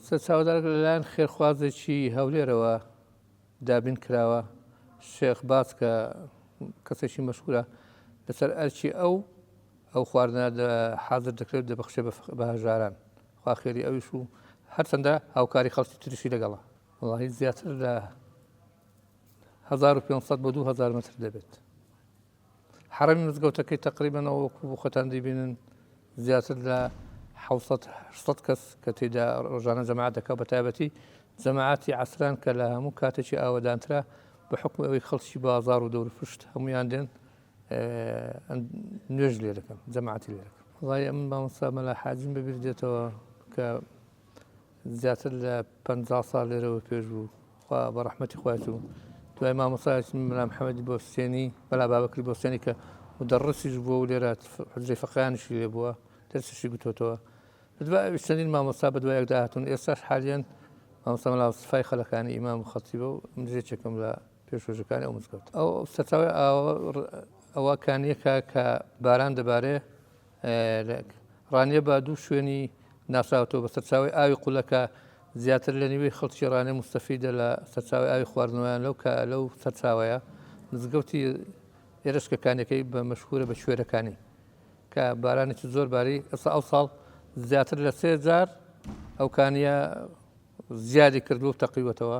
سەرچاوەدارەکە لەلایەن خێرخوازێکی هەولێرەوە دابین کراوە، شێخ باز کە کەسێکی مەشهورە لەسەر ئەرکی ئەو ئەو خواردنە حازر دەکرێت دەبەخشێ بە هەژاران خوا خێری ئەویش و هەرچەندە هاوکاری خەڵکی تریشی لەگەڵە. وەڵاهی زیاتر لە 1500 بۆ 2000 متر دەبێت. حەڕەمی مزگەوتەکەی تەقریبەن ئەوە وەکو بۆ خۆتان دەیبینن زیاتر لە 700 800 کەس کە تێدا ڕۆژانە جەماعەت دەکا بە تایبەتی جەماعەتی عەسران کە لە هەموو کاتێکی ئاوەدانترە بە حکم ئەوەی خەڵکی بازاڕ و دەوروپشت هەمویان دێن نوێژ لێ دەکەن جەماعەتی لێ دەکەن وڵی ئەمن مامۆستا مەلا حاجیم بەبیر دێتەوە کە زیاتر لە 50 ساڵ لێرەوە پێش بوو خوا بە ڕەحمەتی خۆی چوو دوای مامۆستایەکی مەلا محەممەدی بۆستێنی مەلا بابەکری بۆستێنی کە مدەڕسیش بووە و لێرە حجرەی فەقیانیشی لێ بووە دەرسیشی گوتۆتەوە دوای ئەویش چەندین مامۆستا بە دوای یەکدا هاتوون ئێستاش حالیەن مامۆستا مەلا مستەفای خەلەکانی ئیمام و خەتیبە و من یەکێکم لە پێشوەژەکانی ئەو مزگەوت ئەو سەرچاوەی ئەوە کانیەکە کە باران دەبارێ ڕانیە بە دوو شوێنی ناسراوەتەوە بە سەرچاوەی ئاوی قولەکە زیاتر لە نیوەی خەڵکی ڕانیە موستەفیدە لە سەرچاوەی ئاوی خواردنەوەیان لەو کە لەو سەرچاوەیە مزگەوتی ئێرەش کە کانیەکەی بە مەشهورە بە کوێرەکانی کە بارانێکی زۆر باری ئێستا ئەو ساڵ زیاتر لە سێ جار ئەو کانیە زیادی کردووە و تەقیوەتەوە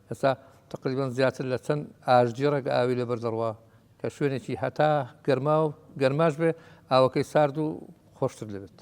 ئێستا تقریبا زیاتر لە چەند ئاژدیڕێک ئاوی لەبەر دەڕوا کە شوێنێکی هەتا گەرما و گەرماش بێ ئاوەکەی سارد و خۆشتر دەبێت.